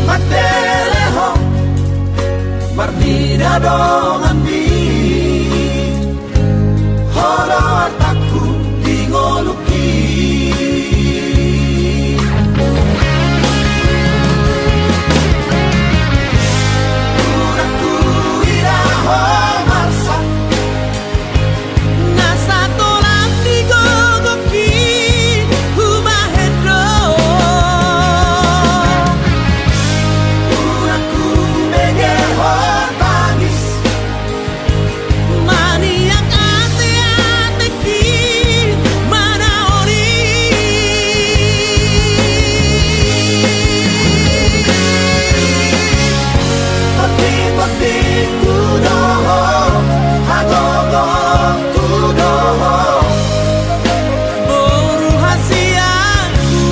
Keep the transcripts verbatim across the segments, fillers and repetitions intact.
Mandele ho marnida donganmi, ho do artangku di ngolungki. Unang huida ho marsak, na satolan di gogongki hubahen do. Unang hubege ho tangis, maniak ateatengki manaoni. Tondi-tondingku do ho, hagogoonku do ho, boru hasianku.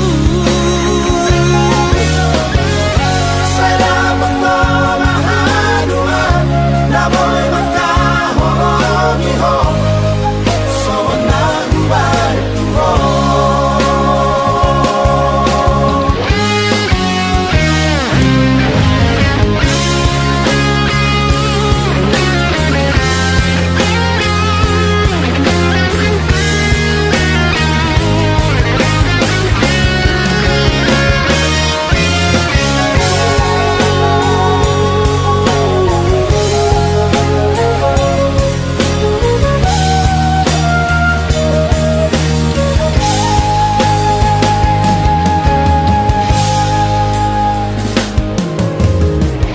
Sai dapot ho ma haduan na boi mangkaholongi ho, songon na hubahen tu ho.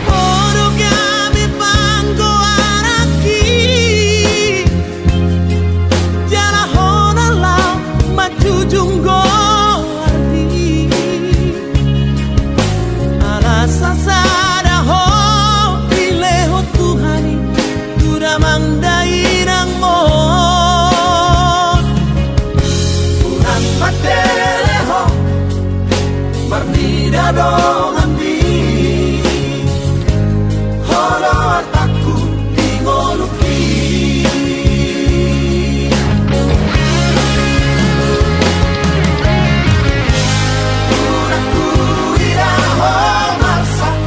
Ho do gabe panggoaranki, jala ho na laho manjujung goarmi. Ala sasada ho dilehon Tuhan i tu damang dainang on. Unang mandele ho marnida donganmi, ho do artangku di ngolungki. Unang huida ho marsak,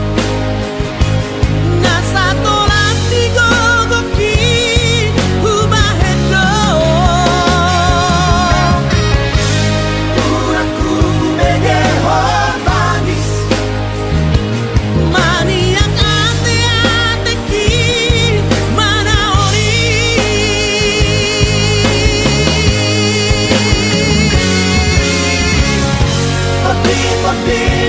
na satolan di gogongki hubahen do. Unang hubege ho tangis, maniak ateatengki manaoni. Tondi-tondingku